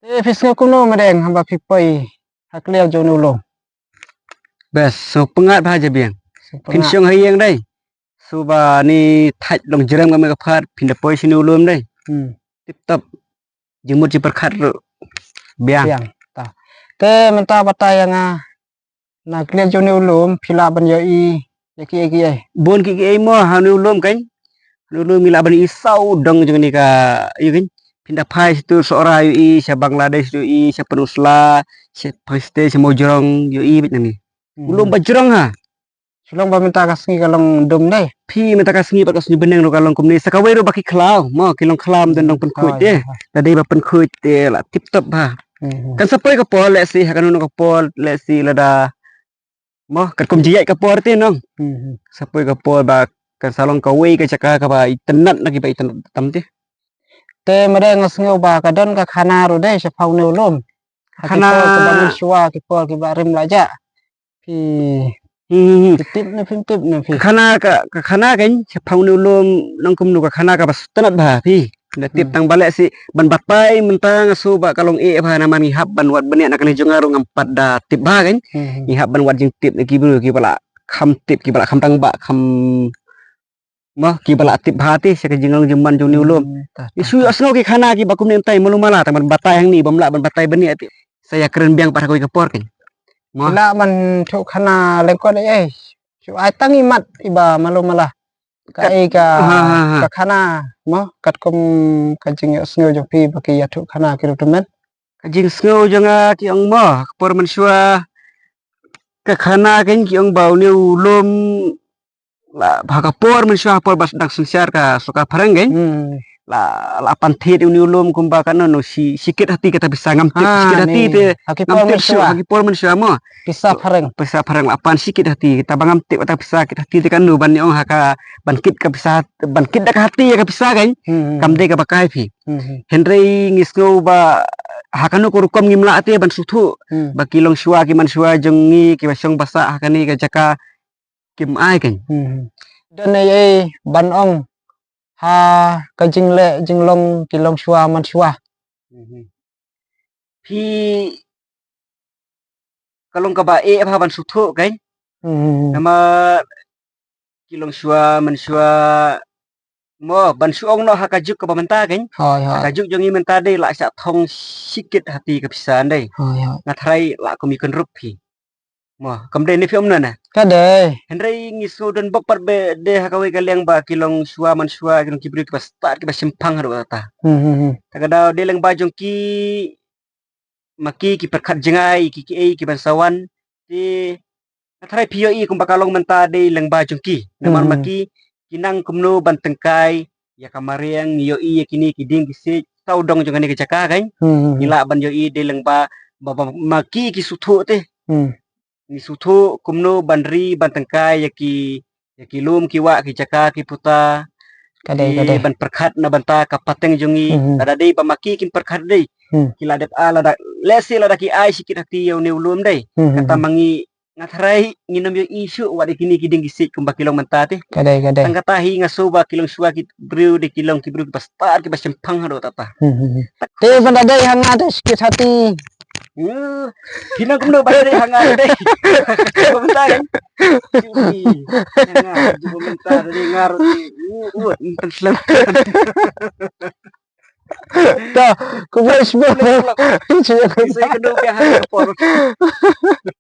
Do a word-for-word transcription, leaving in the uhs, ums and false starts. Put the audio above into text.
Te phi sngew kumno Madeng haba phi poi ha kliar jong une u lum? Bes, sngewpyngngad bha jabieng. Phin shong ha ïing dei. Shuh ba ni thait long jrem ka me ka phad phin da poi shane u lum dei. Hmm. Tip top. Jingmut jingpyrkhat ruh biang. Biang. Ta. Te mynta batai ïa nga na kliar jong une u lum phi lah ban ïohi ïa kiei kiei. Bun kiei kiei mo ha une u lum kan. Ha une u lum ngi lah ban ïohi sawdong jong kane ka ïa kan. Phin da phai sha tu Sohra ïohi, sha Bangladesh ïohi, sha Pynursla, sha Pangstei, sha Mawjrong ïohi bad nani. Hmm. U lum ba jrong ha. Shu long ba mynta ka sngi ka long dum dei. Phi mynta ka sngi bad ka sngi bneng ruh ka long kumne. Sa kawei ruh ba ki khlaw mo, ki long khlaw don dong pynkhuid te. Da dei ba pynkhuid te la tip top bha. Hmm. Kan sa poi ka por lehse ha kano kano ka por lehse lada mo katkum jingïaid ka por te nong. Hmm. Sa poi ka por ba kan sa long kawei ka jaka kaba itynnad na kiba itynnad tam te. Te Madeng nga sngew ba ka don ka khana ruh dei shaphang une u lum. Ha ki por kiba mynshuwa, ki por kiba rim la jah. Phi tip ne phim tip ne phi? Ka khana ka, ka khana kan shaphang une u lum nong kumno ka khana kaba sngewtynnad bha phi. Da tip tang ba lehse ban batai mynta nga sngew ba ka long eh bha namar ngi hap ban wad bniah na kane jong nga ruh ngam pat da tip bha kan. Hmm. Ngi hap ban wad jingtip na ki briew kiba la kham tip kiba la kham tang ba kham mo kiba la tip bha te sha ka jinglong jingman jong une u lum. Hmm, ta, ta, shu ta. Ïohsngew ki khana kiba kumne mynta malu mala tang ban batai hangne bym lah ban batai bniah te. Sa ïakren biang pat ha kawei ka por kan. Mo. Lah ban thuh khana lyngkot eh. Shu ai tang i mat iba malu mala. Ka ei ka, ha, ha, ha, ka khana mo katkum ka jingïohsngew jong phi ba ki ïathuh khana ki ruh tymmen. Ka jingsngew jong nga ki ong mo ka por mynshuwa ka khana kan ki ong ba une u lum la ha ka por mynshuwa ha por ba dang synshar ka sorkar phareng kan. Hmm. La, la pan thied une u lum kumba kano no shi, shikit hati kata pisa ngam tip. Ha, shikit hati ne. Te ha ki por mynshuwa. Ha ki por mynshuwa mo. Pisa phareng. Pisa phareng la pan shikit hati kata ba ngam tip kata pisa kit hati te kano ban ong ha ka ban kit ka pisa ban kit da ka hati ïa ka pisa kan. Hmm. Kam dei kaba kai phi. Hmm. Hynrei ngi sngew ba ha kano ka rukom ngim lah te ban sngewthuh. Hmm. Ba ki longshuwa ki manshuwa jong ngi kiba shong basa ha kane ka jaka kim ai kan. Hmm. Don ei ei ban ong ha ka jingleh jinglong ki longshuwa manshuwa. Hmm. Phi ka long kaba eh bha ban sngewthuh kan. Hmm. Namar ki longshuwa manshuwa mo ban shu ong noh ha ka juk kaba mynta kan. Hoi, hoi. Ha ka juk jong ngi mynta dei la shah thong shikit hati ka pisa dei. Hoi, hoi. Nga tharai la kum ïa kynrup phi. Mo, kam dei ne phi ong na na. Ka dei. Hynrei ngi sngew don bok pat ba dei ha kawei ka liang ba ki longshuwa manshuwa ki long ki briew kiba stad kiba shemphang haduh katta. Hmm, hmm, hmm. Ta ka daw dei lyngba jong ki ma ki ki pyrkhat jngai ki ki ei ki ban sa wan. Te nga tharai phi ïohi kumba ka long mynta dei lyngba jong ki. Namar ma ki ki nang kumno ban tyngkai ïa ka mariang, ngi ïohi ïa kine ki dieng ki siej sawdong jong kane ka jaka kan. Hmm. Ngi lah ban ïohi dei lyngba ba, ba ma ki ki sngewthuh te. Hmm. Ngi sngewthuh kumno ban ri ban tyngkai ïa ki, ïa ki lum ki wah ki jaka ki puta. Ka dei, ka dei. Ban pyrkhat na bynta ka pateng jong ngi. Hmm. Lada dei ba ma ki kin pyrkhat dei. Hmm. Ki la dep a lada lehse lada ki ai shikit hati ïa une u lum dei. Hmm. Kata ma ngi nga tharai ngin ym ïohi shuh wat ïa kine ki dieng ki siej kumba ki long mynta te. Ka dei, ka dei. Tang kata hi nga sngew ba ki longshuwa ki briew dei ki long ki briew kiba stad kiba shemphang haduh katta. Hmm, hmm, hmm. Te ban da dei ha nga te shikit hati. Hmm. Ki nang kumno ban da dei ha nga te dei. Kumba mynta kan. Ki ha nga kumba mynta da dei nga ruh te. Uh, uh, yntan slem. Ta, kumba shibun. Ki sa ïakynduh biang ha ka por.